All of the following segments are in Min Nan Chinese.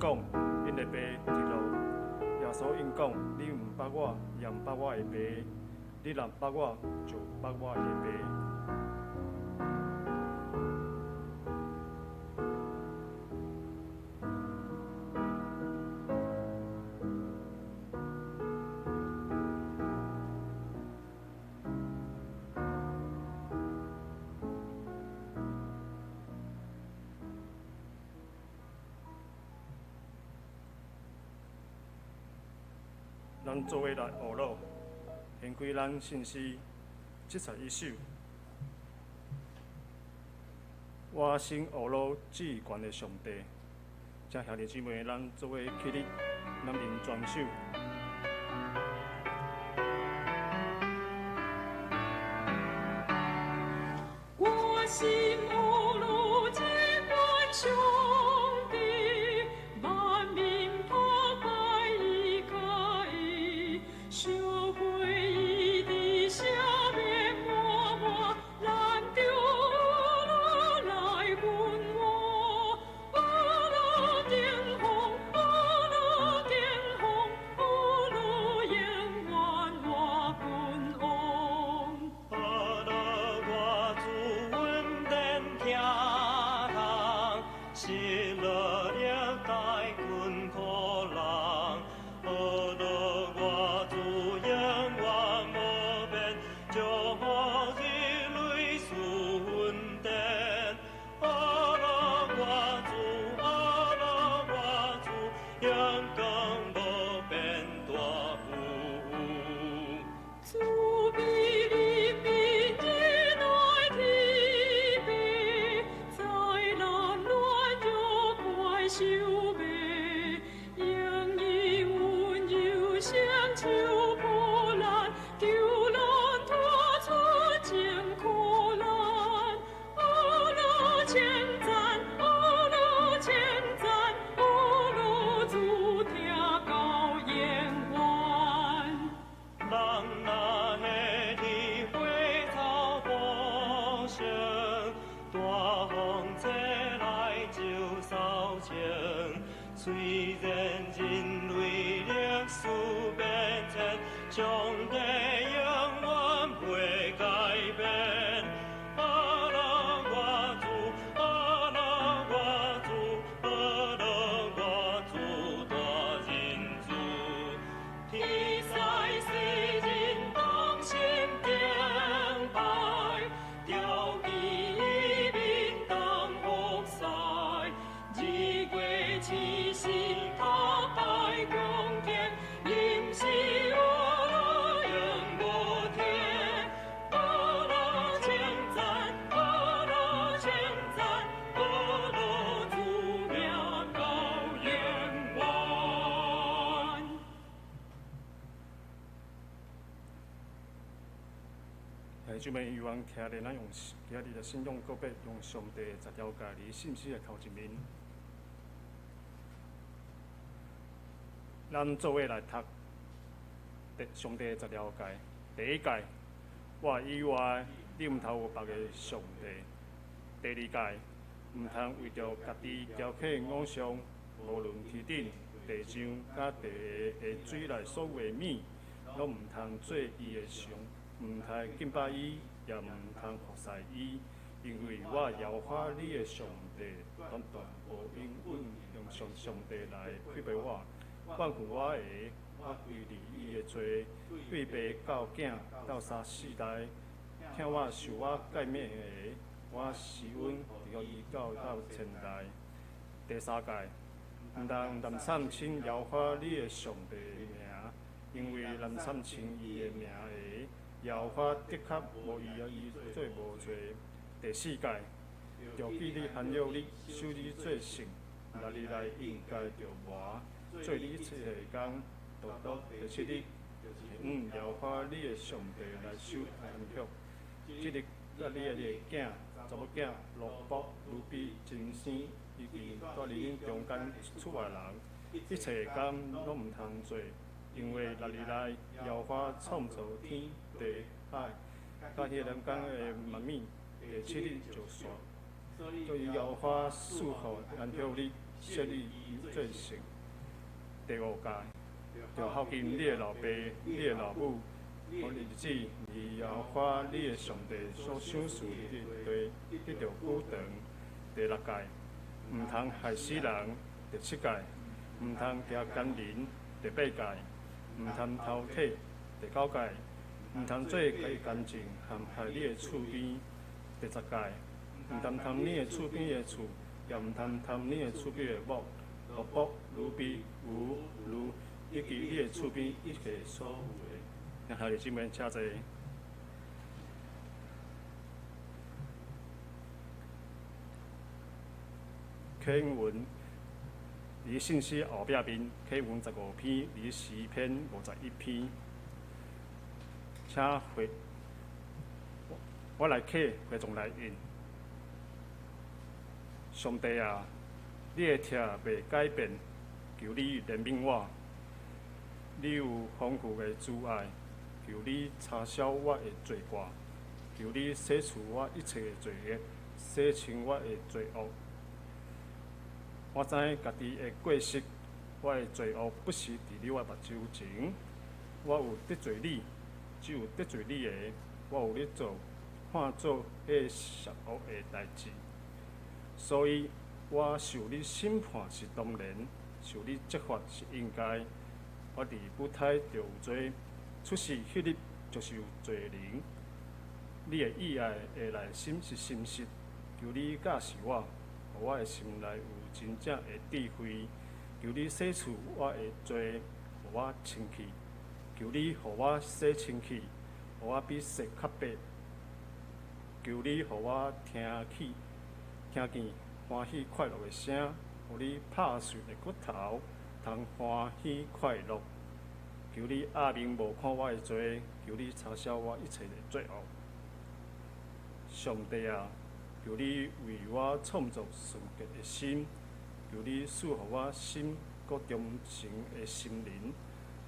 講，𪜶的爸佇落。耶穌應講：你毋捌我，也毋捌我的爸。你若捌我，就捌我的爸。咱做伙來學老，掀開咱信詩71首。我心呵咾至懸的上帝，請兄弟姊妹，咱做伙起立，咱啉全首。我心呵咾至懸上帝，萬民拍拜伊佮伊，相會伊佇赦免滿滿，咱著呵咾來奮活，呵咾頂峰，呵咾頂峰，呵咾永遠我君王。呵咾我主恩典聽通，失落歷代困苦人。呵咾我主永遠無變，祝福人類賜恩典。呵咾我主，呵咾我主，永恆無變大富有。主比人民熱愛天父，災難軟弱怪獸馬，用伊溫柔成就破難，救咱脫出艱苦難。呵咾稱讚，呵咾稱讚，呵咾主聽到永遠。人若下佇花草埔生，大風吹來就掃清。雖然人類歷史變遷，上帝永遠袂改變。呵咾我主，呵咾我主，呵咾我主大仁慈。天使世人同心敬拜，著記伊面當服侍，日月齊心拍拜恭敬，毋是呵咾永無停。呵咾稱讚，呵咾稱讚，呵咾主名到永遠。兄弟姊妹，猶原徛咧，咱用今日的信仰告白，用上帝的十條誡佇信詩的頭一面。咱做伙來讀上帝的十條誡。第一誡，我以外，你毋通有別个上帝。第二誡，毋通為著家己雕刻偶像，無論天頂、地上、佮地下的水內所有的物，攏毋通做伊的像，毋通敬拜伊，也毋通服侍伊，因為我耶和華你的上帝，斷斷無應允用上帝來批評我，怨恨我的，我歸離伊的罪，對爸到囝到三四代，疼我守我誡命的，我施恩予伊到千代。第三誡，毋通濫訕稱耶和華你的上帝的名，因為濫訕稱伊的名的，耶和華的確無伊伊做無罪。第四誡，著記你安息日，守你做聖，六日內應該著磨，做你一切的工，獨獨第七日，向耶和華你的上帝來守安息。這日佮你的囝、查某囝、奴僕、奴婢、親生以及住佇恁中間厝外人，一切的工攏毋通做，因為六日內耶和華創造天地海，佮彼兩間的萬物，第七日就煞。所以耶和華賜予安息日，設立伊做聖。第五誡，著孝敬你的老爸、你的老母，予日子耶和華你的上帝所賞賜你的地得著久長。第六誡，毋通害死人。第七誡，毋通行姦淫。第八誡，毋通偷提。第九誡，毋通做家己奸證陷害你的厝邊。第十誡，毋通貪你的厝邊的厝，也毋通貪你的厝邊的木、蘿蔔、蘆薈、牛、驢，以及你的厝邊一切所有的。兄弟姊妹，請坐。啟文佇信息後壁面，啟文15篇，佇詩篇51篇。請會，我來啟，會眾來應。上帝啊，你的疼袂改變，求你憐憫我。你有豐富的慈愛，求你擦消我的罪過，求你洗除我一切的罪孽，洗清我的罪惡。我知家己的過失，我的罪惡不時佇你我目睭前。我有得罪你，只有得罪你的，我有咧做，看做彼邪惡的代誌。所以我受你審判是當然，受你責罰是應該。我佇母胎就有罪，出世彼日就是有罪靈。你的意愛的內心是誠實，求你教示我，予我的心內有真正的智慧。求你洗除我的罪，予我清氣。求你予我洗清氣，予我比雪較白。求你予我聽見歡喜快樂的聲，予你拍碎的骨頭通歡喜快樂。求你掩面無看我的罪，求你擦消我一切的罪惡。上帝啊，求你為我創造純潔的心，求你賜予我心閣忠誠的心靈，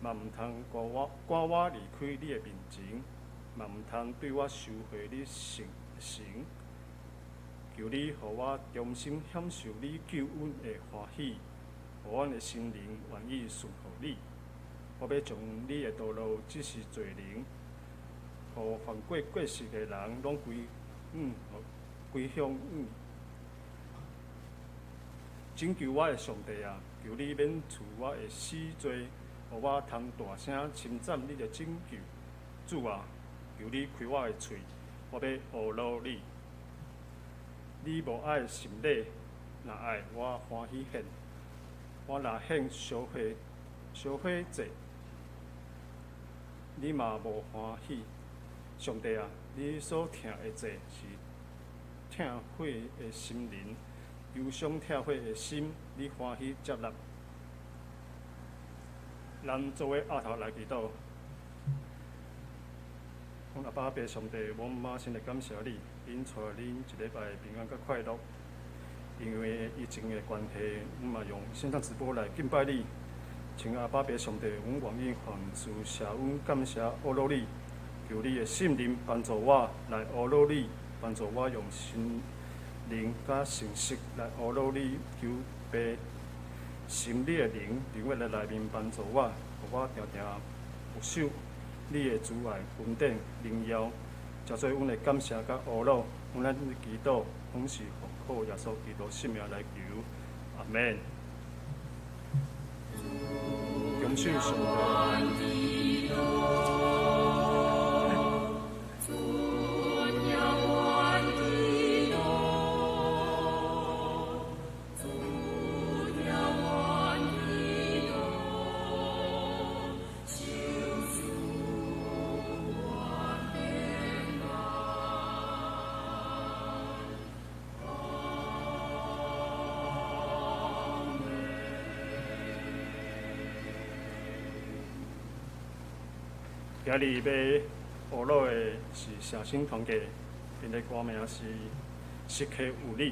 嘛毋通趕我離開你的面前，嘛毋通對我收回你聖神。求你予我忠心享受你救恩的歡喜，予阮的心靈願意順服你。我欲將你的道路指示罪人，予犯過過失的人攏歸向你。拯救我的上帝啊，求你免除我的死罪，予我通大聲稱讚你的拯救。主啊，求你開我的喙，我欲阿羅你。你無愛獻禮，若愛我歡喜獻。我若獻燒火祭，你嘛無歡喜。上帝啊，你所疼的祭是痛悔的心靈，憂傷痛悔的心，你歡喜接納。咱做伙徼頭來祈禱。阮阿爸父上帝，阮滿心的感謝你，𪜶帶恁一禮拜平安佮快樂。因為疫情的關係，阮嘛用線上直播來敬拜你。親愛阿爸父上帝，阮願意凡事謝阮感謝阿羅你，求你的聖靈幫助我來阿羅你，幫助我用心靈佮誠實來阿羅你，求父神你的靈佇我的內面幫助我，予我定定有守你的慈愛、恩典、榮耀，誠做阮的感謝佮阿羅，阮咱祈禱，阮是奉靠耶穌基督聖名來求，阿門。感謝上帝。今日欲學落的是聖心團契，𪜶的歌名是《時刻有你》。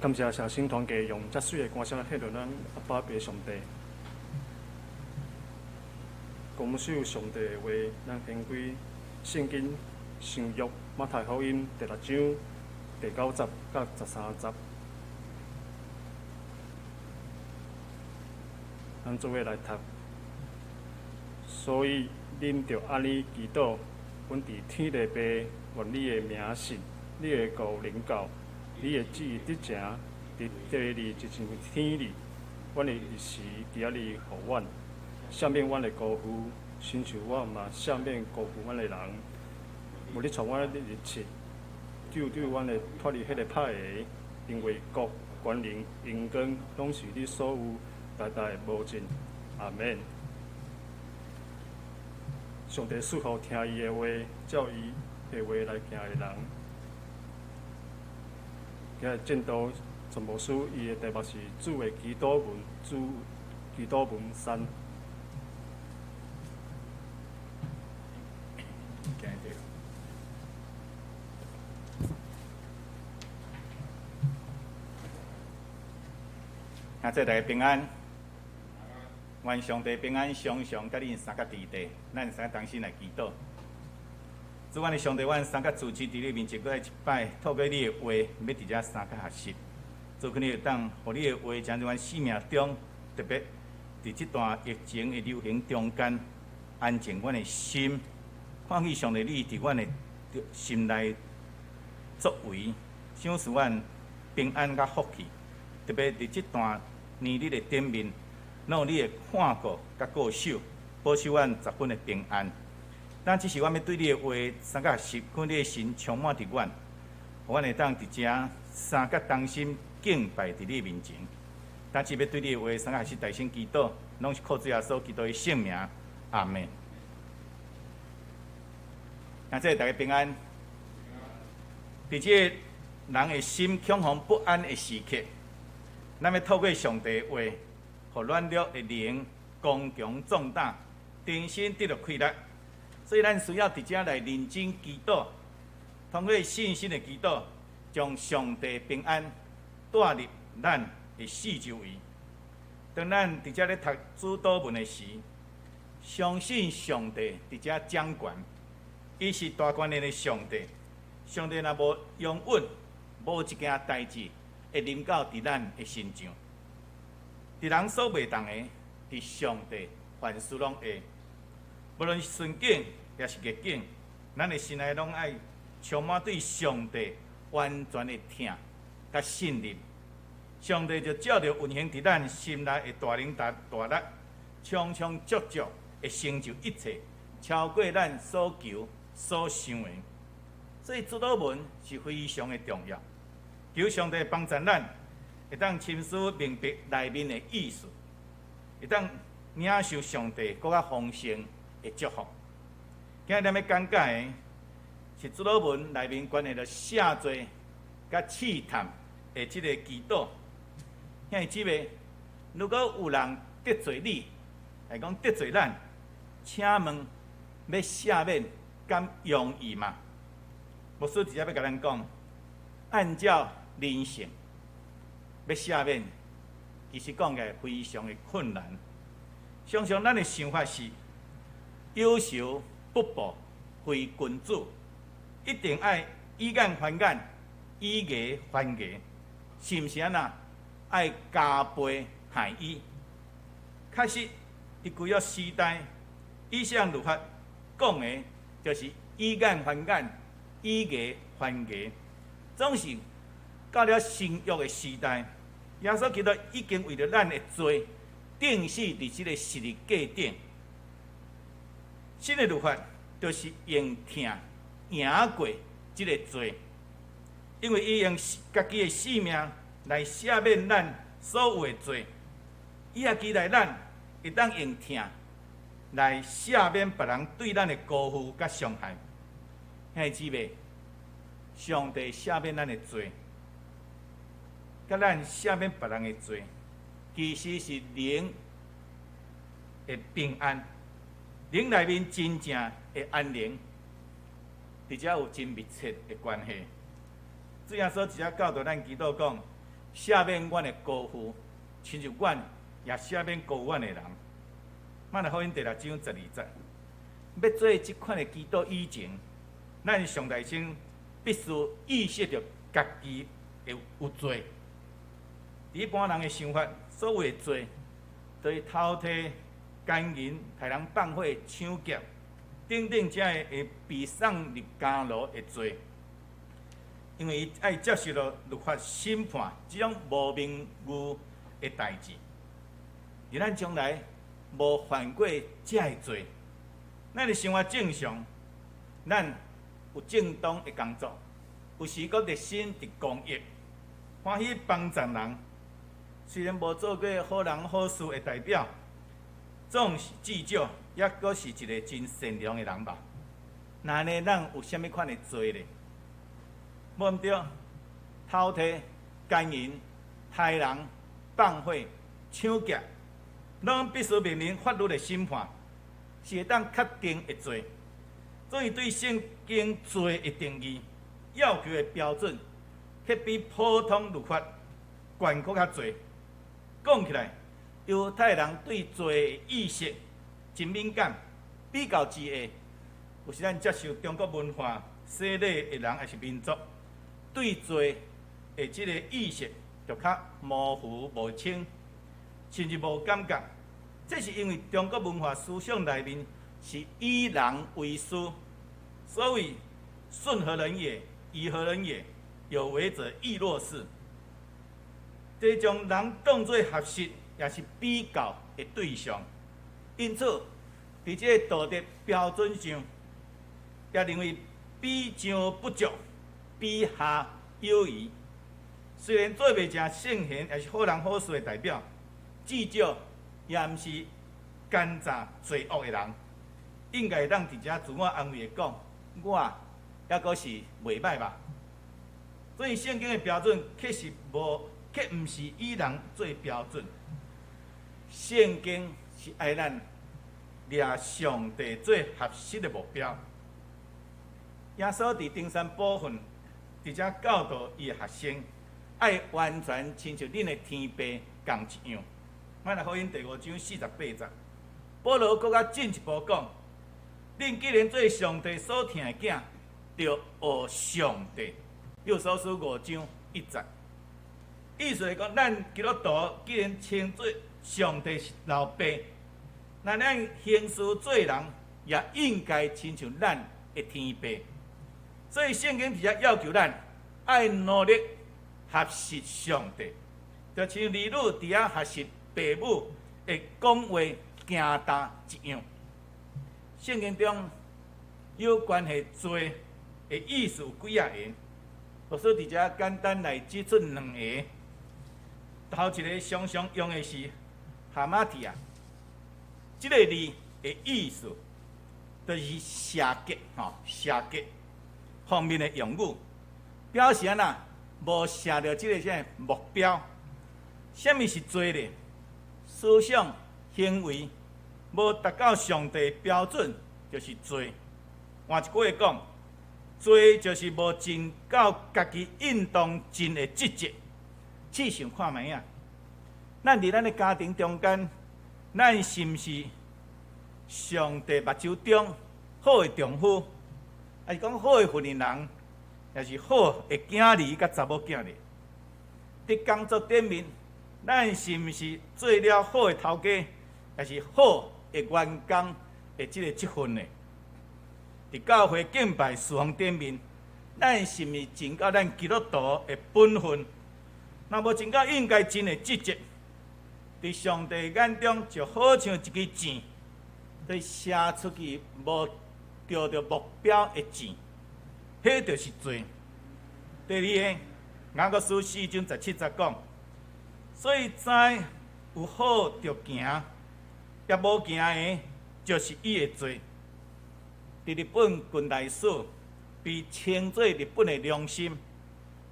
感謝聖心團契用遮媠的歌聲來獻予咱阿爸父上帝。謹守上帝的話，咱掀開聖經新約馬太福音第六章第九節到十三節，咱做伙來讀。所以恁著按呢祈禱：阮佇天的父，願你的名聖，你的國臨到，你的旨意執行，佇地裡就親像天裡。阮的日食今仔日予阮，赦免阮的辜負，親像阮嘛赦免辜負阮的人。毋你帶阮入試，救救阮的脫離彼个歹的，因為國、權能、榮光，攏是你所有，代代無盡。阿門。上帝賜福聽伊的話，照伊的話來行的人。今日證道陳牧師伊的題目是主的祈禱文，主祈禱文三。兄弟大家平安，願上帝平安常常佮恁三个佇地，咱三个同心來祈禱。主，阮的上帝，阮三個主持佇你面前，閣來一擺，透過你的話，欲佇遮三個學習。主，求你會當，予你的話，進入阮生命中，特別佇這段疫情的流行中間，安靜阮的心，看見上帝你佇阮的心內作為，賞賜阮平安佮福氣。特別佇這段年日的頂面，攏有你的看顧佮顧守，保守阮十分的平安。咱這是阮欲對你的話三個學習，求你的神充滿佇阮，予阮會當佇遮三個同心敬拜佇你面前。咱這欲對你的話三個學習大聲祈禱，攏是靠主耶穌基督的聖名，阿門。兄弟大家平安。佇這個人的心恐慌不安的時刻，咱欲透過上帝的話，予軟弱的靈剛強壯膽，重新得著氣力。所以咱需要佇遮來認真祈禱，通過信心的祈禱，將上帝平安帶入咱的四周圍。當咱佇遮咧讀主禱文的時，相信上帝佇遮掌權，伊是大權能的上帝。上帝若無容允，無一件代誌會臨到佇咱的身上。佇人所袂當的，佇上帝凡事攏會。無論是順境抑是逆境，咱的心內攏愛充滿對上帝完全的疼佮信任。上帝就照著運行佇咱心內的大能大大力，充充足足會成就一切，超過咱所求所想的。所以主禱文是非常的重要。求上帝幫助咱，會當深思明白內面的意思，會當領受上帝閣較豐盛的祝福。今日咱欲講解的是主禱文內面關係著赦罪佮試探的這個祈禱。兄弟姊妹，如果有人得罪你，來講得罪咱，請問欲赦免敢容易嗎？牧師直接欲共咱講，按照人性欲赦免，其實講起來非常的困難。常常咱的想法是有仇不報非君子，一定愛以眼還眼，以牙還牙，是毋是按呢？愛加倍害伊。確實，佇舊約時代，以上律法講的，就是以眼還眼，以牙還牙，總是到了新約的時代，耶穌基督已經為著咱的罪，釘死佇這個十字架頂。新的律法就是用疼贏過這個罪，因為伊用家己的性命來赦免咱所有的罪，伊也期待咱會當用疼來赦免別人對咱的辜負佮傷害。兄弟姊妹，上帝赦免咱的罪，佮咱赦免別人的罪，其實是靈的平安，靈內面真正的安寧，佇遮有真密切的關係。主耶穌直接教導咱祈禱講：赦免阮的過負，親像阮也赦免過阮的人。馬太福音第六章十二節，欲做這款的祈禱以前，咱上代先必須意識著家己會有罪。一般人的想法，所謂的罪，就是偷提、姦淫、刣人放火、搶劫等等，這个會被送入監牢的罪。因為伊愛接受著律法審判這種無名譽的代誌。而咱從來無犯過這个罪，咱的生活正常，咱有正當的工作，有時閣熱心佇公益，歡喜幫助人。雖然無做過好人好事的代表，總是至少猶閣是一个真善良的人吧。那按呢，咱有啥物款的罪咧？無毋對，偷提、姦淫、刣人、放火、搶劫，攏必須面臨法律的審判，是會當確定的罪。所以對聖經罪的定義、要求的標準，卻比普通律法懸閣較濟。講起來，猶太人對罪的意識真敏感，比較之下，有時咱接受中國文化洗禮的人，抑是民族，對罪的這个意識就較模糊無清，甚至無感覺。這是因為中國文化思想內面是以人為師，所謂舜何人也，予何人也，有為者亦若是。這將人當做學習，也是比較的對象。因此，佇這個道德標準上，也認為比上不足，比下有餘。雖然做袂成聖賢，抑是好人好事的代表，至少也毋是奸詐罪惡的人，應該會當佇遮自我安慰的講，我猶閣是袂䆀吧。所以聖經的標準確實無，卻毋是以人做標準。聖經是愛咱掠上帝做學習的目標。耶穌佇登山寶訓，佇遮教導伊的學生，愛完全親像恁的天父仝一樣。馬太福音第五章四十八節，保羅閣較進一步講：恁既然做上帝所疼的囝，著學上帝。以弗所書五章一節，意思是講，咱基督徒既然稱做上帝是老爸，那咱行事做人也應該親像咱的天父。所以聖經佇遮要求咱愛努力學習上帝，就親像兒女佇遐學習爸母的講話行動一樣。聖經中有關係罪的意思有幾仔个，牧師佇遮簡單來指出兩个。頭一个常常用的是 hamartia，這个字的意思就是邪格吼，邪格方面的用語，表示按怎無射著這个啥目標。啥物是罪咧？思想行為無達到上帝標準，就是罪。換一句話講，罪就是無盡到家己應當盡的職責。試想看覓仔？咱佇咱的家庭中間，咱是毋是上帝目睭中好的丈夫，抑是講好的婦人，抑是好的囝兒佮查某囝咧？佇工作頂面，咱是毋是做了好的頭家，抑是好的員工的這個職分呢？佇教會敬拜事奉頂面，咱是毋是盡到咱基督徒的本分？若無盡到應該盡的職責，佇上帝眼中就好像一支箭，佇射出去無著著目標的箭，彼就是罪。第二个，雅各書四章十七節講，所以知有好著行，抑無行的，就是伊的罪。佇日本近代史被稱做日本的良心，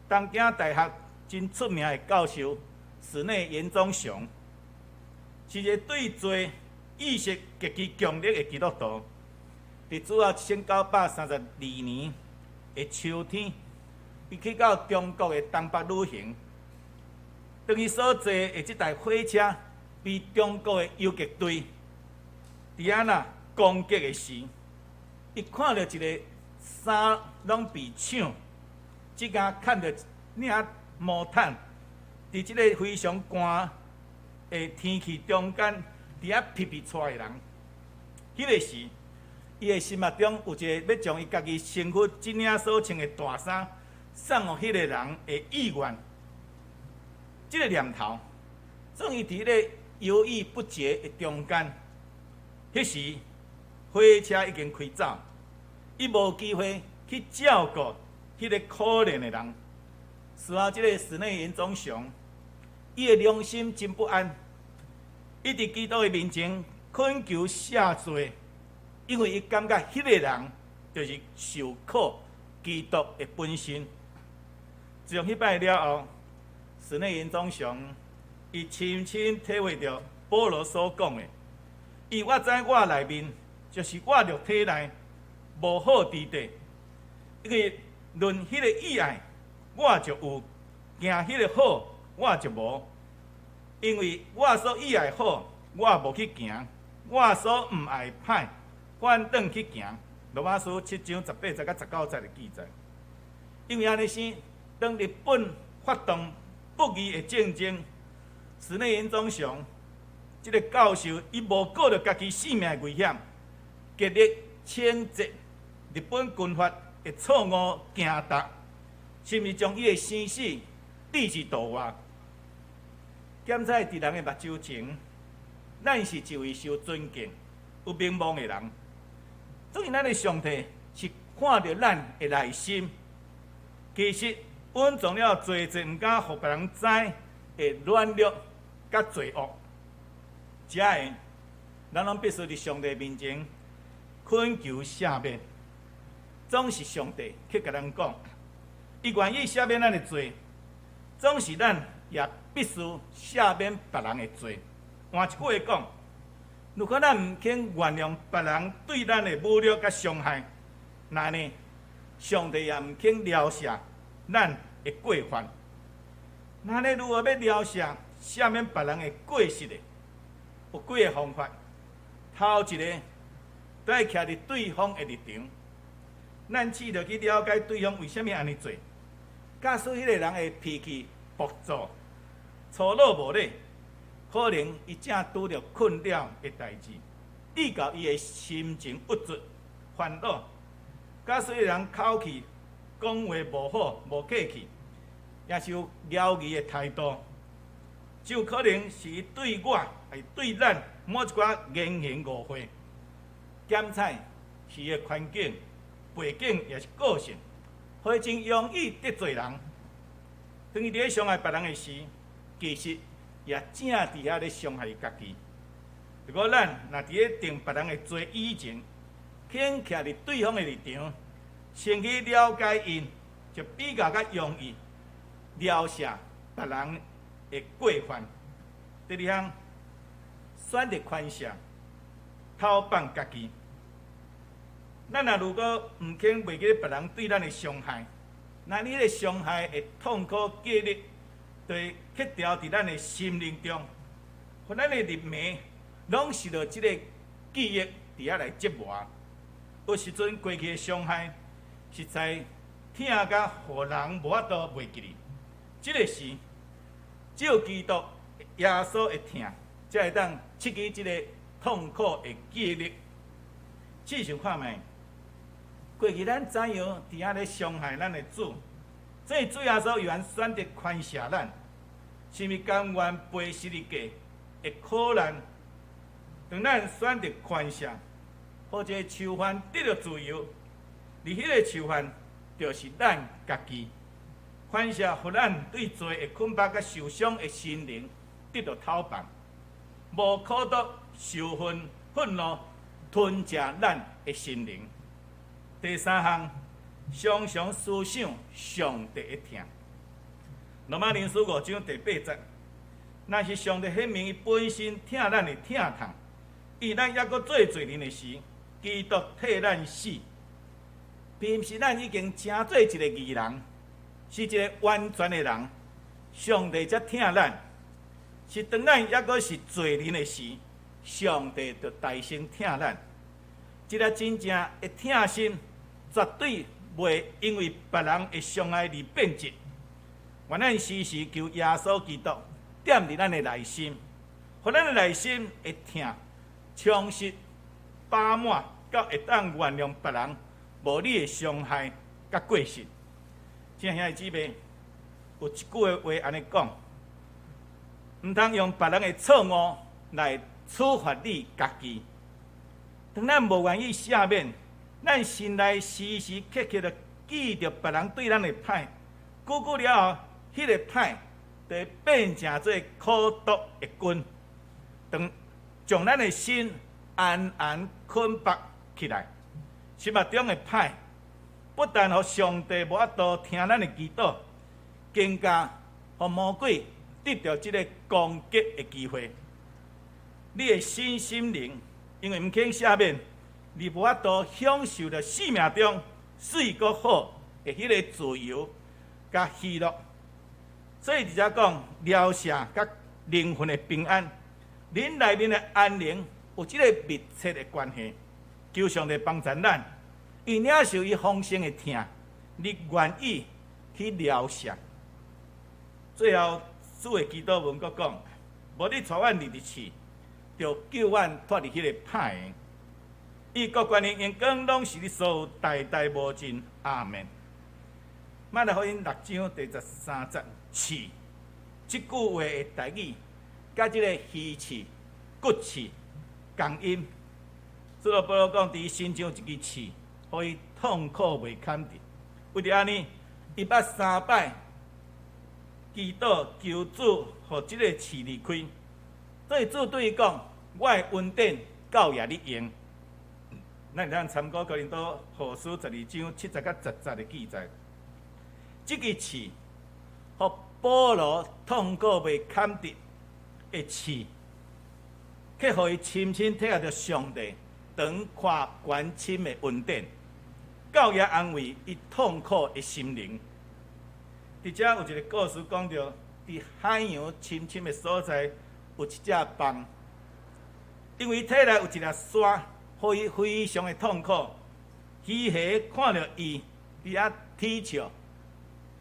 東京大學真出名的教授矢內嚴宗雄，是一个對罪意識極其強烈的基督徒。佇主後1932年的秋天，伊去到中國的東北旅行，當伊所坐的這台火車被中國的游擊隊佇按那攻擊的時，伊看著一个衫攏被搶，這間牽著領毛毯，佇這个非常寒的天氣中間，佇遐皮皮剉的人。彼个時，伊的心目中有一个欲將伊家己身軀這領所穿的大衫送予彼個人的意願。這个念頭，當伊佇彼个猶豫不決的中間，彼時火車已經開走，伊無機會去照顧彼个可憐的人。事後，這个室內嚴宗雄，伊的良心真不安，伊佇基督的面前懇求赦罪，因為伊感覺彼个人就是受苦基督的本身。自從彼擺了後，室內嚴宗雄，伊深深體會著保羅所講的，伊我知我內面就是我肉體內無好之地，因為論彼个意愛，我就有；行彼个好，我就無。因為我所意愛好，我無去行；我所毋愛歹，反轉去行。羅馬書7章18節佮19節的記載。因為按呢生，當日本發動不義的戰爭，室內嚴宗雄這个教授，伊無顧著家己性命的危險，極力譴責日本軍閥的錯誤行動，甚至將伊的生死置之度外。檢采佇人的目睭前，咱是一位受尊敬、有名望的人。總是咱的上帝是看著咱的內心，其實隱藏了濟濟毋敢予別人知的軟弱佮罪惡。遮的，咱攏必須佇上帝面前懇求赦免。總是上帝去共咱講，伊願意赦免咱的罪，總是咱也必須赦免別人的罪。換一句話講，如果咱毋肯原諒別人對咱的侮辱佮傷害，那呢，上帝也毋肯饒赦咱的過犯。那呢，如何欲饒赦、赦免別人的過失的？有幾个方法。頭一个，都愛徛佇對方的立場，咱試著去了解對方為啥物按呢做。假使彼个人的脾氣暴躁、粗魯無禮，可能伊正拄著困擾的代誌，致到伊的心情鬱卒、煩惱。假使彼個人口氣講話無好、無客氣，也是有枵疑的態度，就可能是伊對我，抑對咱某一寡言行誤會。檢採是伊的環境、背景，抑是個性，會真容易得罪人。當伊佇咧傷害別人的時，其實也正佇遐咧傷害伊家己。如果咱若佇咧定別人的罪以前，肯徛佇對方的立場，先去了解𪜶，就比較較容易饒赦別人的過犯。第二項，選擇寬赦，偷放家己。咱若如果毋肯袂記別人對咱的傷害，那彼个傷害的痛苦記憶，就會刻牢佇咱的心靈中，予咱的入暝攏受著這个記憶佇遐來折磨。有時陣過去的傷害，實在疼甲予人無法度袂記得。這个時，只有基督耶穌的疼，才會當拭去這个痛苦的記憶。試想看覓，過去咱怎樣佇遐咧傷害咱的主？這主耶穌猶原選擇寬赦咱，是毋是甘願背十字架的苦難？當咱選擇寬赦，予這個囚犯得著自由，而彼个囚犯就是咱家己。寬赦，予咱對罪的捆綁佮受傷的心靈得著透放，無苦毒、仇恨、憤怒吞食咱的心靈。第三項，常常思想上帝的疼。羅馬人書5章第8節，若是上帝顯明伊本身疼咱的疼痛，伊咱猶閣做罪人的時，基督替咱死，並毋是咱已經成做一个義人，是一个完全的人，上帝才疼咱。是當咱猶閣是罪人的時，上帝就大聲疼咱。這個真正的疼心，絕對袂因為別人的傷害而變質。願咱時時求耶穌基督踮佇咱的內心，予咱的內心會疼，充實飽滿，到會當原諒別人無理的傷害佮過失。親愛兄弟姊妹，有一句話按呢講：毋通用別人的錯誤來處罰你家己。當咱無願意赦免，咱心內時時刻刻就記著別人對咱的歹，久久了後，彼個歹就會變成做苦毒的根，當將咱的心絚絚捆縛起來。心目中的歹，不但予上帝無法度聽咱的祈禱，更加予魔鬼得著這个攻擊的機會。你的身心靈因為毋肯赦免，你無法度享受著生命中媠閣好的彼个自由佮喜樂。所以佇遮講療赦佮靈魂的平安，靈內面的安寧有這个密切的關係。求上帝幫助咱，伊領受伊豐盛的疼，你願意去療赦。最後，主的祈禱文閣講：無你帶阮入去試，著救阮脫離彼个歹的。伊國權力榮光攏是你所有，代代無盡。阿門。馬太福音六章第13節，刺這句話的台語，佮這个魚刺、骨刺仝音。使徒保羅講，佇伊身上有一支刺，予伊痛苦袂堪得。為著按呢，伊捌三擺祈禱求主，予這个刺離開。所以主對伊講：我的恩典夠予你用。咱會當參考哥林多後書12章7節佮10節的記載。這支刺，予保羅痛苦袂堪得的刺，卻予伊深深體驗著上帝長闊寬深的恩典，夠予安慰伊痛苦的心靈。佇遮有一个故事講著，佇海洋深深的所在有一隻蠓，因為體內有一粒沙，予伊非常的痛苦。魚蝦看著伊，佇遐啼笑，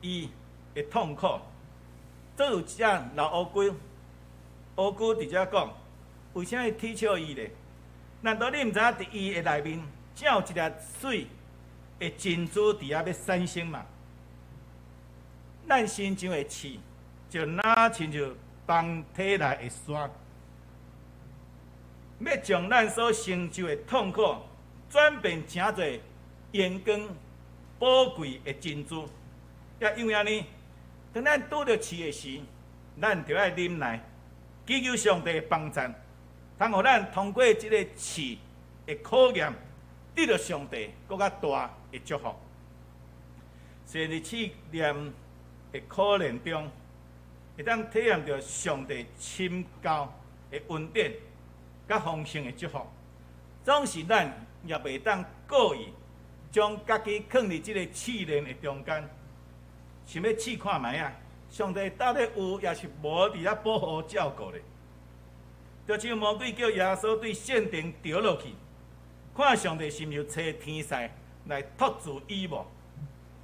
伊的痛苦。這有一隻老烏龜，烏龜佇遮講：為啥會啼笑伊咧？難道你毋知影佇伊的內面，正有一粒媠的珍珠佇遐欲產生嗎？咱身上的刺，就若親像蠓體內的沙，欲將咱所承受的痛苦轉變成做榮光寶貴的珍珠。也因為按呢，當咱拄著刺的時，咱著愛忍耐，祈求上帝幫助，通予咱通過這个刺的考驗，得著上帝閣較大的祝福。雖然佇試驗的苦難中，會當體驗著上帝深厚的恩典，佮豐盛的祝福，總是咱也袂當故意將家己囥佇這个試煉的中間，想欲試看覓仔，上帝到底有抑是無佇遐保護照顧咧？就像魔鬼叫耶穌對聖殿掉落去，看上帝是毋是差天使來托住伊無，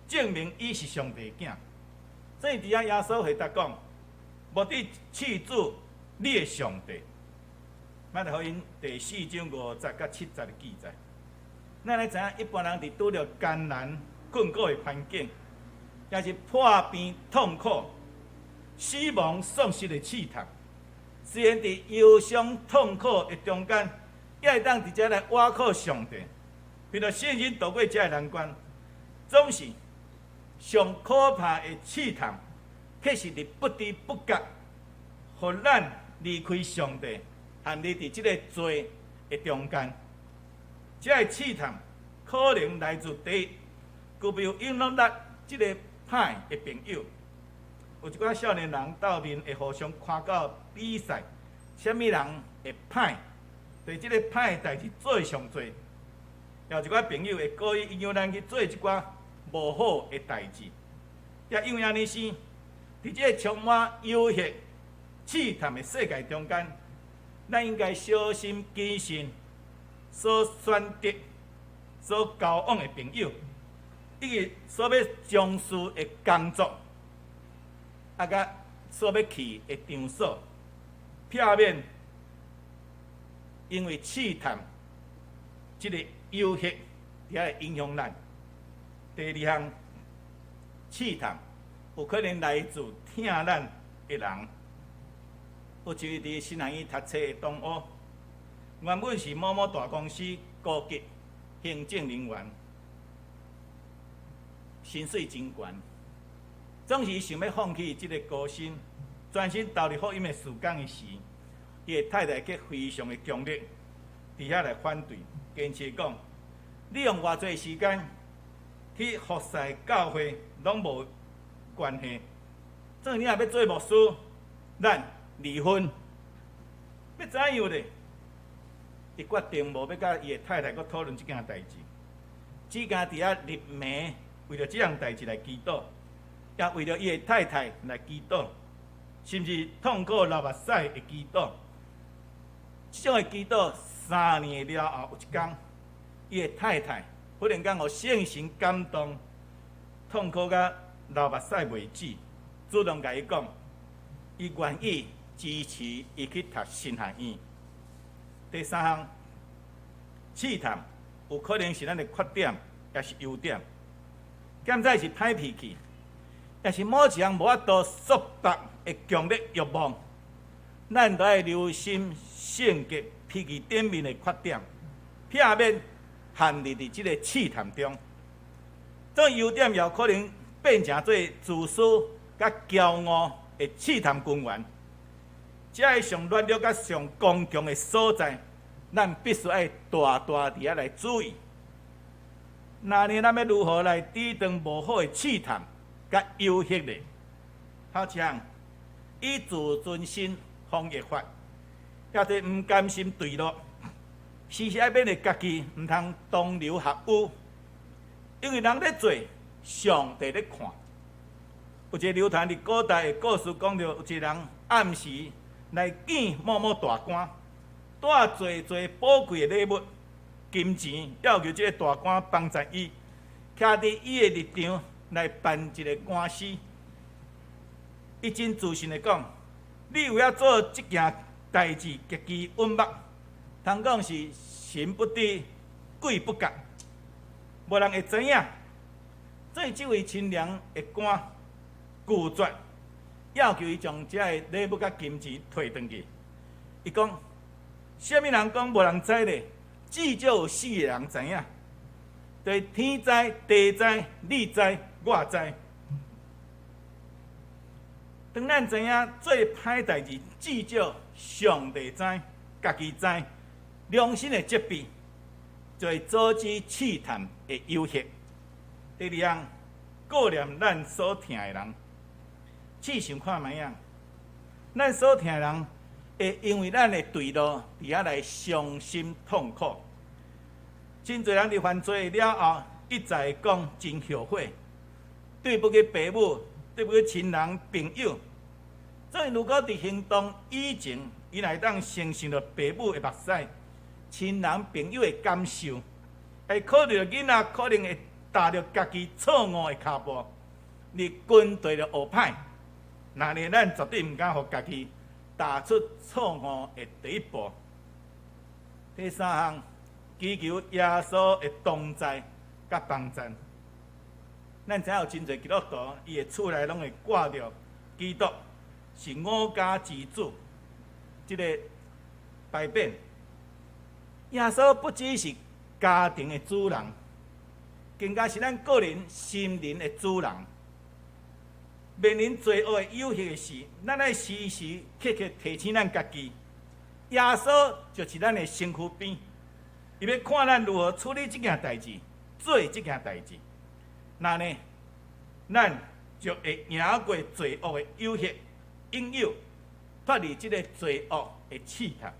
證明伊是上帝囝。所以佇遐耶穌回答講：莫得試主你的上帝。馬太福音第4章5節佮7節的記載。咱來知影，一般人佇拄著艱難困苦的環境，抑是破病痛苦、死亡喪失的試探，雖然佇憂傷痛苦的中間，也會當佇遮來倚靠上帝，憑著信心渡過這个難關，總是上可怕的試探，卻是佇不知不覺，予咱離開上帝，陷入佇這个罪的中間。這个試探可能來自第一，具備有影響力這个歹的朋友。有一寡少年人鬥陣會互相誇口比賽，啥物人會歹，對這个歹的代誌做上濟。有一寡朋友會故意影響咱去做一寡無好的代誌，也因為按呢生，佇這个充滿誘惑、試探的世界中間，咱應該小心謹慎所選擇、所交往的朋友，以及所欲從事的工作，啊，佮所欲去的場所，避免因為試探這个誘惑，佇遐會影響咱。第二項，試探有可能來自疼咱的人。有一位佇神學院讀冊的同學，原本是某某大公司高級行政人員，薪水真懸，總是想欲放棄這个高薪，專心投入福音的事工的時，伊的太太卻非常的強烈，佇遐來反對，堅持講：你用偌濟時間去服侍教會，攏無關係。這你若欲做牧師，咱離婚，欲怎樣咧？伊決定無欲佮伊的太太閣討論這件代誌，只敢佇遐入暝為著這項代誌來祈禱，也為著伊的太太來祈禱，甚至痛苦流目屎的祈禱。這種的祈禱3年了後，有一工，伊的太太忽然間予聖神感動，痛苦甲流目屎袂止，主動共伊講，伊願意支持伊去讀神學院。第三項，試探有可能是咱的缺點，抑是優點。敢知是歹脾氣，抑是某一項無法度束縛的強烈欲望，咱都愛留心性格脾氣頂面的缺點，避免陷入佇這个試探中。這種優點也有可能變成做自私佮驕傲的試探根源。這个上軟弱佮上剛強的所在，咱必須愛大大佇遐來注意。那呢，咱欲如何來抵擋無好的試探佮誘惑呢？頭一項，以自尊心防禦法，抑者毋甘心墜落，時時愛勉勵家己，毋通同流合污，因為人咧做，上帝咧看。有一个流傳佇古代的故事，講著有一個人暗時來見某某大官，帶濟濟寶貴的禮物、金錢，要求這个大官幫助伊，徛佇伊的立場來辦一个官司。伊真自信的講：你為了做這件代誌極其穩目，通講是神不知鬼不覺，無人會知影。所以這位清廉的官拒絕，要求伊將這个禮物佮金錢提轉去。伊講：啥物人講無人知咧？至少有四个人知影，就是天知、地知、你知、我知。當咱知影做歹代誌，至少上帝知、家己知，良心的責備，就會阻止試探的誘惑。第二項，顧念咱所疼的人，試想看覓仔？咱所疼的人會因為咱的墜落，佇遐來傷心痛苦。真濟人佇犯罪了後，一再講真後悔，對不起爸母，對不起親人朋友。所以如果佇行動以前，伊若會當承受著爸母的目屎、親人朋友的感受，會考慮著囡仔可能會踏著家己錯誤的跤步，而跟綴著學歹。那呢，咱絕對毋敢予家己踏出錯誤的第一步。第三項，祈求耶穌的同在佮幫助。咱知影有真濟基督徒，伊的厝內攏會掛著基督是我家之主，這个牌匾。耶穌不只是家庭的主人，更加是咱個人心靈的主人。面臨罪惡的誘惑的時，咱愛時時刻刻提醒咱家己，耶穌就是咱的身軀邊，伊欲看咱如何處理這件代誌，做這件代誌。那呢，咱就會贏過罪惡的誘惑、引誘，脫離這个罪惡的試探。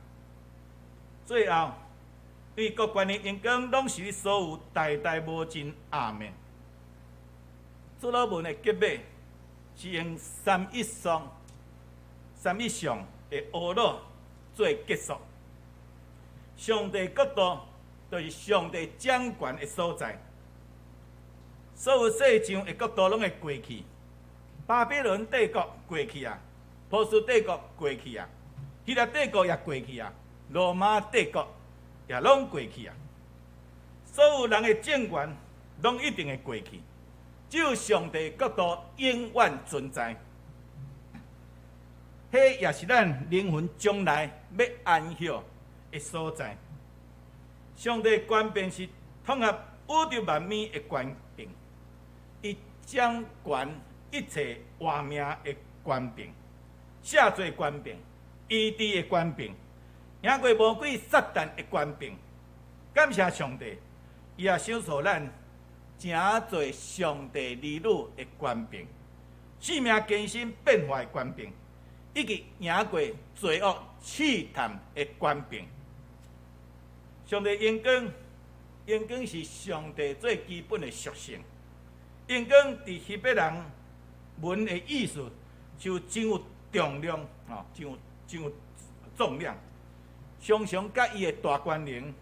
最後，願國權力榮光攏是你所有，代代無盡。阿們。主禱文的結尾，是用三一上、三一上的懊惱做結束。上帝國度就是上帝掌權的所在，所有世上的國度攏會過去，巴比倫帝國過去啊，波斯帝國過去啊，希臘帝國也過去啊，羅馬帝國也攏過去啊。所有人的政權攏一定會過去，只有上帝國度永遠存在。彼也是咱靈魂將來欲安歇的所在。上帝權柄是統合宇宙萬物的權柄，伊掌權一切活命的權柄、赦罪權柄、醫治的權柄、贏過魔鬼撒旦的權柄。感謝上帝，伊也賞賜咱成做上帝兒女的權柄，生命更新變化的權柄，以及贏過罪惡試探的權柄。上帝榮光，榮光是上帝最基本的屬性。榮光佇希伯來文的意思，就真有重量，吼，真有重量。常常佮伊的大權能、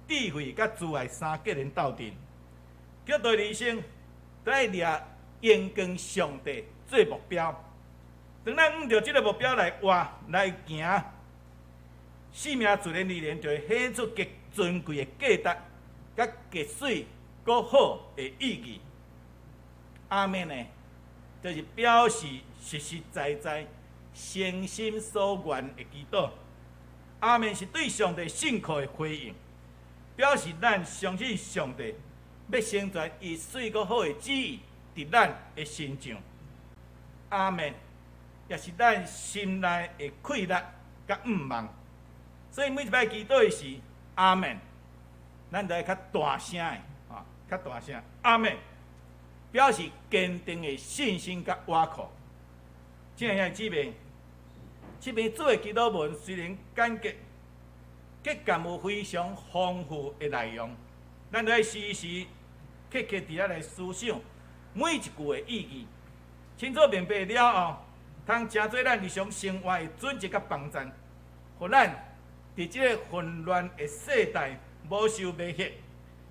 智慧佮慈愛三結連鬥陣。基督徒人生都愛掠榮光上帝做目標。當咱按著這个目標來活來行，生命自然而然就會顯出極尊貴的價值，佮極媠閣好的意義。阿們呢，就是表示實實在在誠心所願的祈禱。阿們是對上帝信靠的回應，表示咱相信上帝欲成全伊媠閣好的旨意佇咱的身上。阿們也是咱心內的氣力佮向望。所以每一擺祈禱的時，阿們，咱就愛較大聲的，啊，較大聲，阿們，表示堅定的信心佮倚靠。親愛的姊妹，這篇主的祈禱文雖然簡潔，卻含有非常豐富的內容。咱著愛時時刻刻佇遐來思想每一句的意義，清楚明白了後，通成做咱日常生活的準則佮幫贊，予咱佇這个混亂的世代無受迷惑，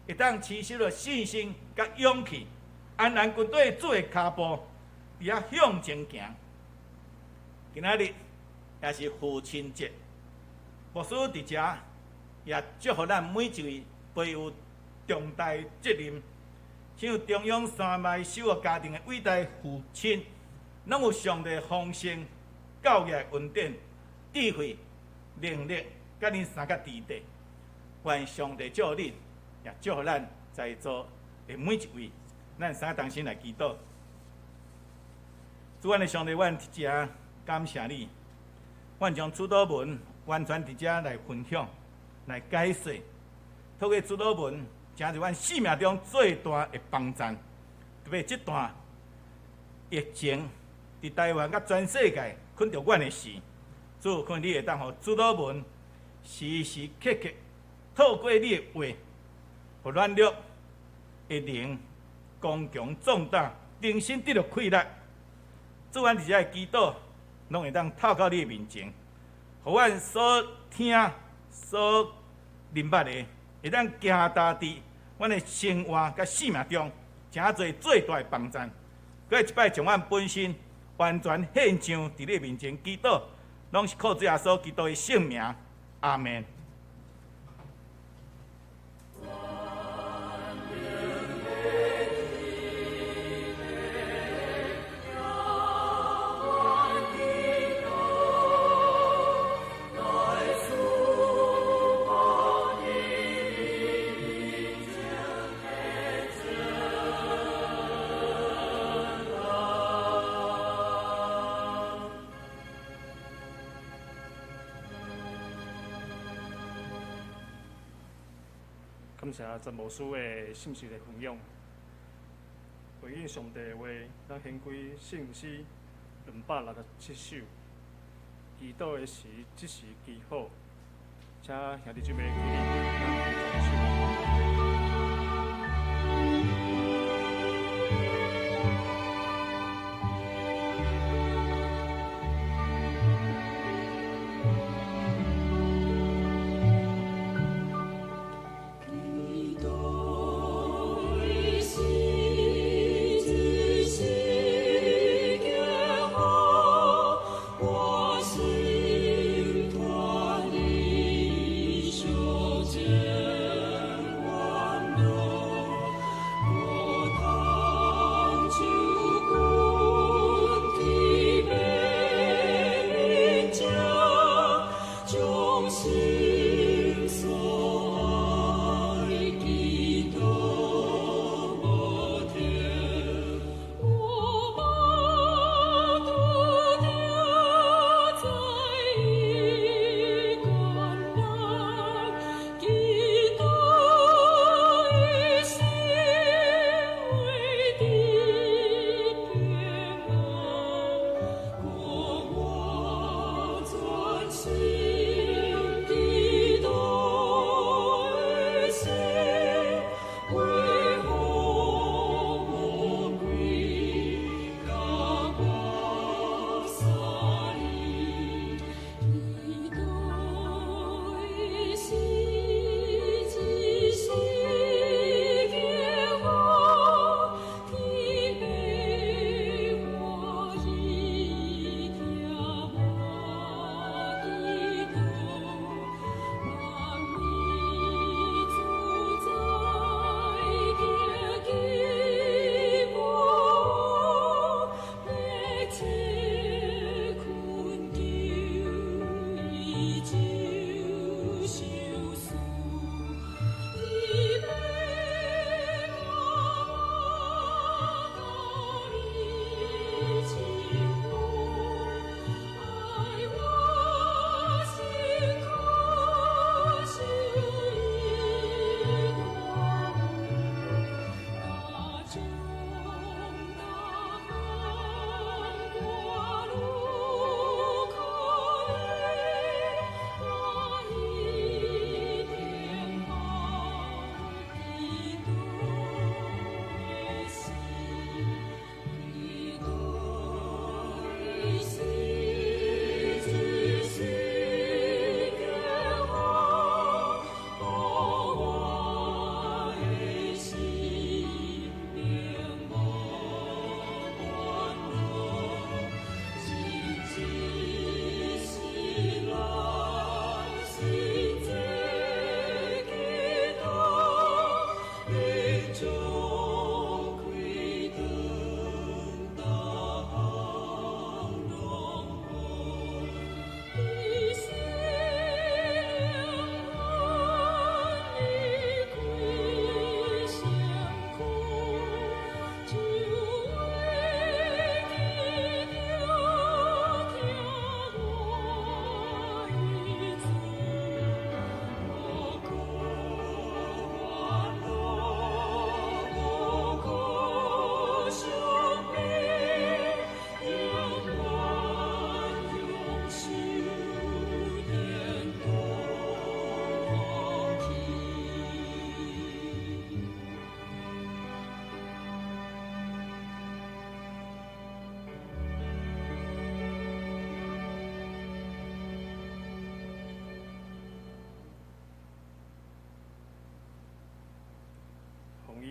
會當持續著信心佮勇氣，安然跟綴主的跤步，佇遐向前行。今仔日也是父親節，牧師佇遮也祝福咱每一位背負重大責任，像中央山脈守護家庭的偉大父親，攏有上帝豐盛教育恩典、智慧、能力，佮恁三个弟弟。願上帝祝福恁，也祝福咱在座的每一位。咱三個同心來祈禱。主，阮的上帝，阮佇遮感謝你，阮將主禱文完全佇遮來分享、來解說，透過主禱文，成就阮生命中最大的幫贊。特別這段疫情佇台灣佮全世界困著阮的時，主，看你會當予主禱文時時刻刻透過你的話，予軟弱的靈剛強壯膽，重新得著氣力。主，阮佇遮的祈禱，攏會當透到你的面前，予阮所聽、所明白的，會當行踏佇阮的生活佮生命中，成做最大的幫贊。閣一擺將阮本身完全獻上佇你面前祈禱，攏是靠主耶穌基督的聖名。阿們。感謝陳牧師的信息的分享，回應上帝的話，咱掀開聖詩267首，祈禱的時，這時祈福，請兄弟姊妹起立，咱起雙手。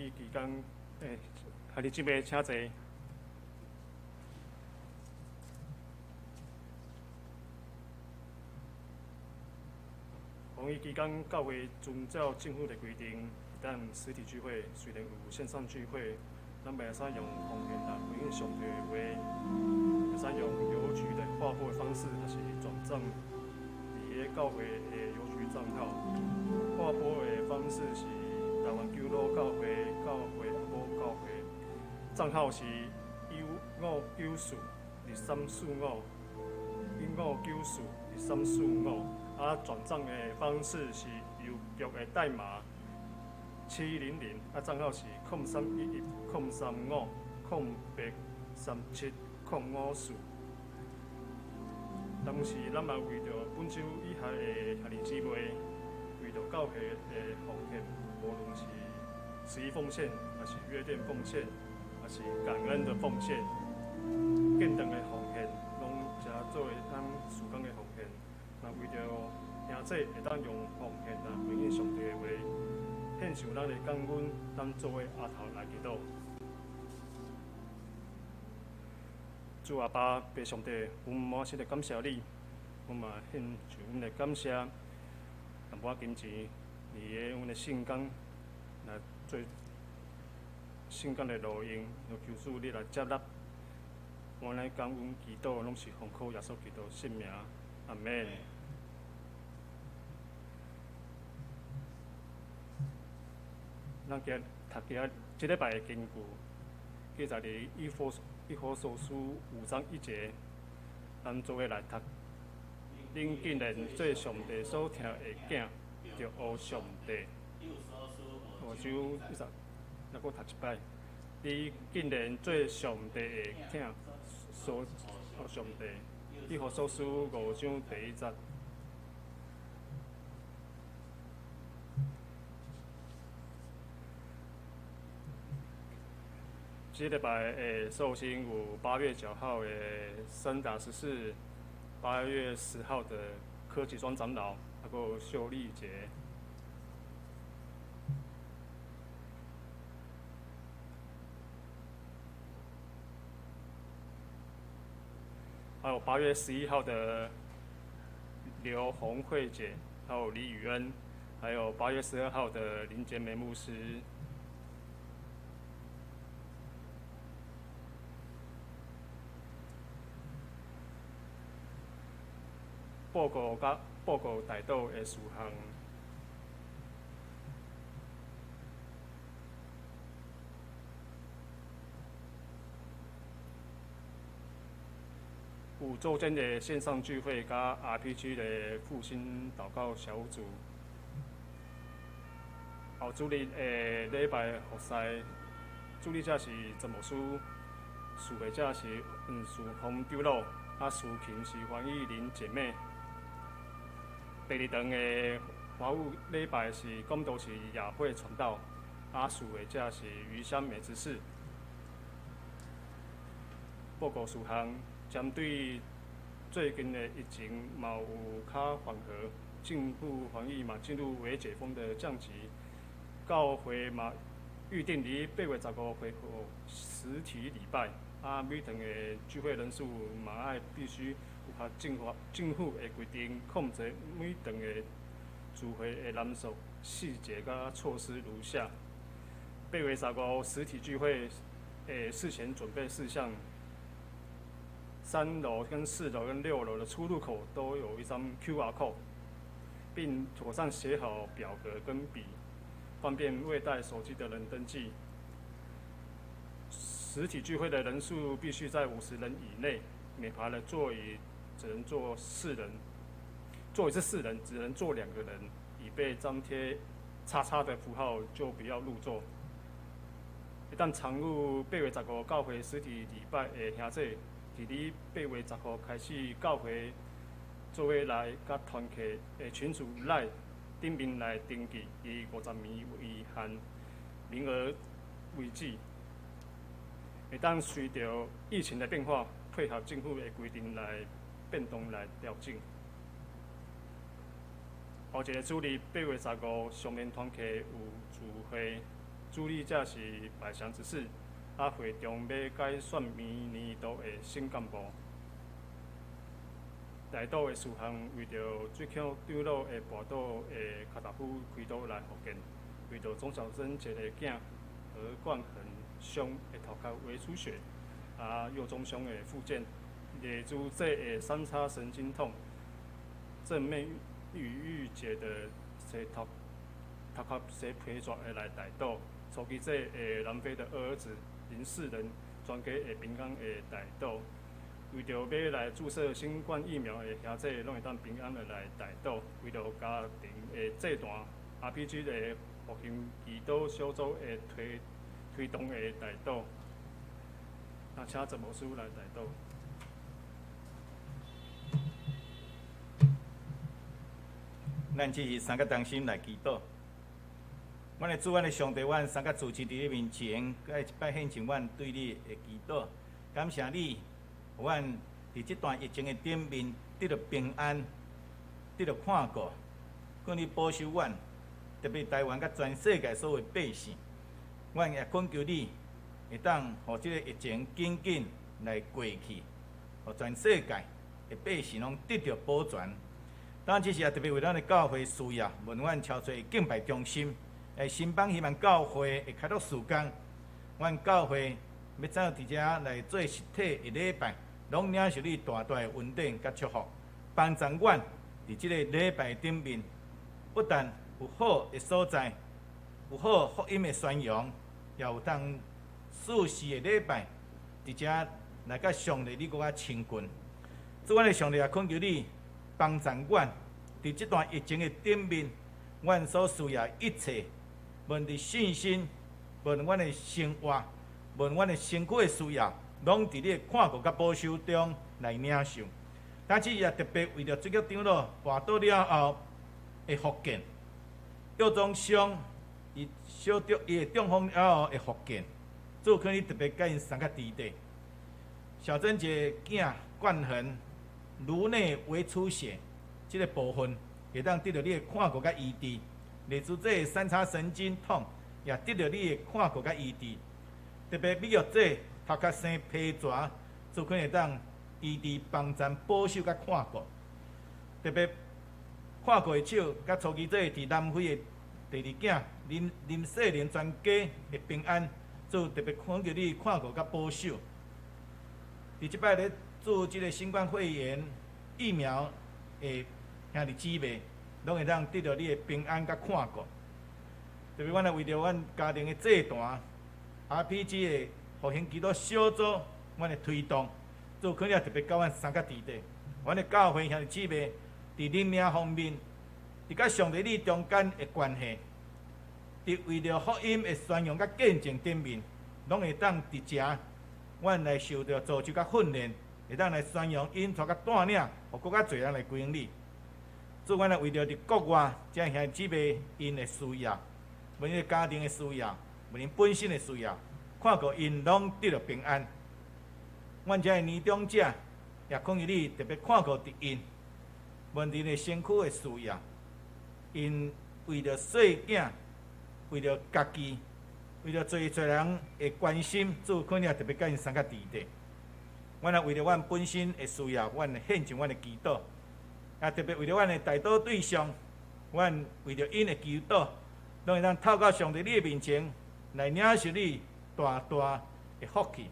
疫期間，兄弟姊妹請坐。防疫期間，教會遵照政府的規定，當實體聚會，雖然有線上聚會，咱袂使用奉獻來回應上帝的話，會使用郵局的劃撥的方式，抑是轉帳佇彼教會的郵局帳號。劃撥的方式是台灣長老教會教會某教會，帳號是15942345，15942345。啊，轉帳的方式是郵局的代碼700，啊，帳號是03110350837054。同時，咱嘛為著本週以下的兄弟姊妹，為著教會的奉獻，無論是十一奉獻，抑是月殿奉獻，抑是感恩的奉獻，建堂的奉獻，攏誠做會當事工的奉獻。若為著兄弟會當用奉獻來回應上帝的話，獻上咱的感恩，咱做伙阿頭來祈禱。主阿爸，父上帝，阮滿心的感謝你，阮嘛獻上阮的感謝。淡薄仔金錢，佇个阮的聖工來做聖工的路用，求主你來接納。阮來感恩祈禱，攏是奉靠耶穌基督聖名，阿們。咱今日讀今仔這禮拜的經句，記載佇以弗所書5章1節，咱做伙來讀。恁既然做上帝所疼的囝，就學上帝。5章1節，咱閣讀一擺。你既然做上帝的疼，所學上帝。以弗所書5章第1節。這禮拜的壽星有8月9號的3打14，8月10號的柯吉莊長老，還有秀麗姐。還有8月11號的劉紅慧姐，還有李宇恩，還有8月12號的林杰梅牧師。報告佮報告代禱的事項。有週間的線上聚會，佮 RPG 的復興禱告小組。後主日的禮拜服侍，主禮者是陳牧師，司會者是黃樹峰長老，啊，司琴是黃玉玲姐妹。第二堂的華語禮拜是講道是雅慧傳道，啊，司會者是余香美執事。報告事項，針對最近的疫情嘛有較緩和，政府防疫嘛進入微解封的降級，教會嘛預定佇8月15恢復實體禮拜，啊，每堂的聚會人數嘛愛必須符合政府的規定，控制每堂的聚會的人數細節佮措施如下：8月15實體聚會的事前準備事項。3樓跟4樓跟6樓的出入口都有一張 QR code，並妥善寫好表格跟筆，方便未帶手機的人登記。實體聚會的人數必須在50人以內，每排的座椅只能坐4人，座椅是4人，只能坐2個人，已被張貼叉叉的符號就不要入座。一旦參與8月15教會實體禮拜的兄弟，佇你8月10號開始，教會做伙來佮團契的群組內頂面來登記，以50名為限，名額為止。會當隨著疫情的變化，配合政府的規定來變動來調整。後一個主日8月15，上面團契有聚會，主理者是百祥执事，会中欲改选明年度的新干部。代祷的事项，为著水口长老的跋倒的跤踏夫开刀来复健，为著钟小珍姐的囝何冠恒兄的头壳微出血，右中胸的复健，丽珠姐的三叉神经痛，正面玉玉姐的生头壳生皮蛇的来代祷，初期姐的南非的二儿子林世仁全家的平安的代祷。为著欲来注射新冠疫苗的兄弟，拢会当平安的来代祷。为著家庭的祭坛 RPG 的复兴祈祷小组的推动的代祷。那请陈牧师来代祷。咱这是三个同心来祈祷。阮的主，阮的上帝，阮三个主持伫你面前，阁一摆献上阮对你的祈祷，感谢你，予阮伫这段疫情的顶面得著平安，得著看顾，阁你保守阮，特别台湾佮全世界所有百姓，阮也恳求你，会当予这个疫情紧紧来过去，予全世界的百姓拢得著保全。当这时也特别为咱的教会需要，问阮超济敬拜中心，新邦希望教会会开拓事工，阮教会欲怎样伫遮来做实体的礼拜，拢领受你大大的恩典佮祝福，帮助阮伫这个礼拜顶面，不但有好的所在，有好福音的宣扬，也有当四时的礼拜，伫遮来佮上帝你阁较亲近。主，阮的上帝也恳求你帮助阮，伫这段疫情的顶面，阮所需要一切，无论伫信心，无论阮的生活，无论阮的身躯的需要，拢伫你的看顾佮保守中来领受。但是也特别为著这个长老跋倒了后的复健，腰中伤，伊小中伊会中风了后的复健，主可你特别佮𪜶三个弟弟，小珍姐囝冠恒颅内微出血，这个部分会当得著你的看顾佮医治。例如这个三叉神经痛，也得著你的看顾佮医治。特别美玉姐头壳生皮蛇，主可会当医治帮助保守佮看顾。特别看顾的手佮初期姐伫南非的第二囝林世玲全家的平安，主特别恳求你看顾佮保守。伫这摆咧做这个新冠肺炎疫苗的兄弟姊妹，拢会当得著你的平安佮看顾。特别阮来为著阮家庭的祭坛 RPG 的复兴祈祷小组，阮的推动，主可能特别佮阮三个弟弟，阮的教会兄弟姊妹伫灵命方面，伫佮上帝你中间的关系，伫为著福音的宣扬佮见证顶面，拢会当伫遮，阮来受著组织佮训练，会当来宣扬引导佮带领，予阁较济人来归向你。主，阮来为著伫国外遮兄弟姊妹𪜶的需要，无论家庭的需要，无论本身的需要，看顾𪜶拢得著平安。阮遮的年长者也恳求你特别看顾伫𪜶，无论𪜶的身躯的需要，𪜶为著细囝，为著家己，为著济济人的关心，主可能也特别佮𪜶三个弟弟。阮也为著阮本身的需要，阮献上阮的祈祷，也特别为著阮的代祷对象，阮为著𪜶的祈祷，拢会当透过上帝你的面前来领受你大大的福气。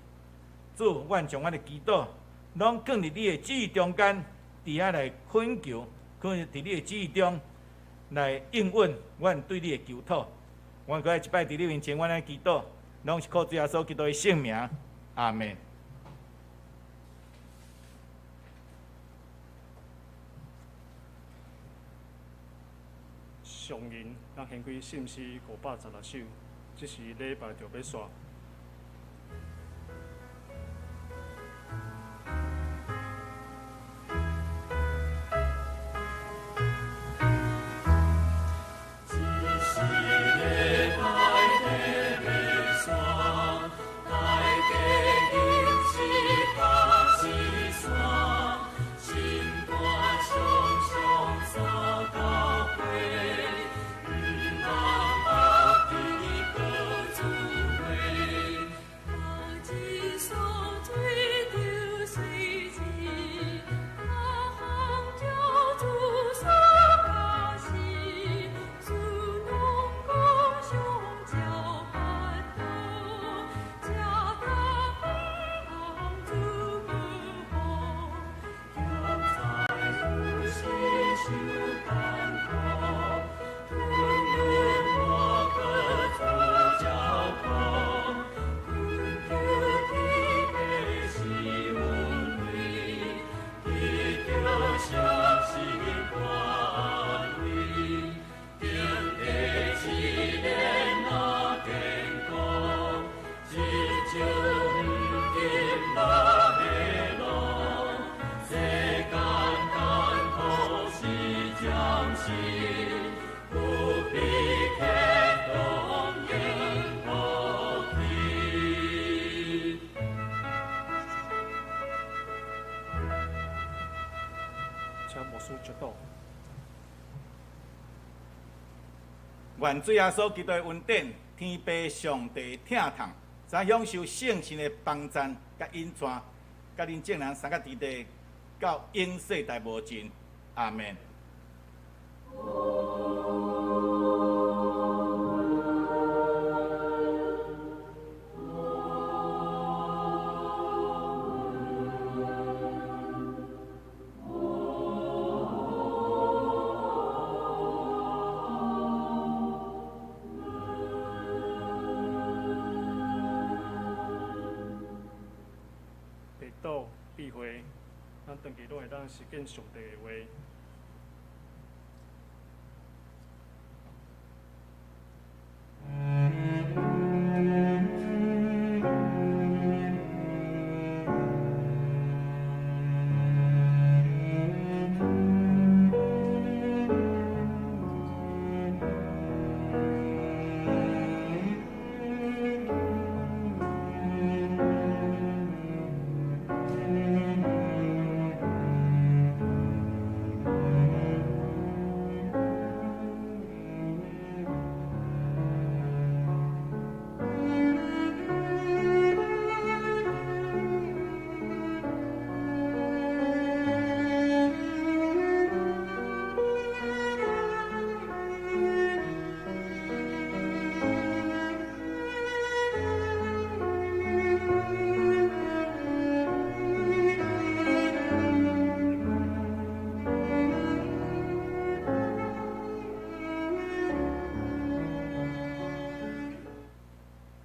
主，阮将阮的祈祷拢放伫你的旨意中间，伫遐来恳求，放伫你的旨意中来应允阮对你的求讨。阮阁爱一摆伫你面前，阮来祈祷，拢是靠主耶稣基督的圣名，阿们。上人，咱献开圣诗516首，这是礼拜就欲煞。三請牧師祝禱。願主耶穌基督的恩典、天父上帝疼痛，怎享受聖神的幫贊佮引帶，佮恁眾人三個弟弟到永世代無盡。阿們。祈禱、闭會，咱長期攏會當實踐上帝的話。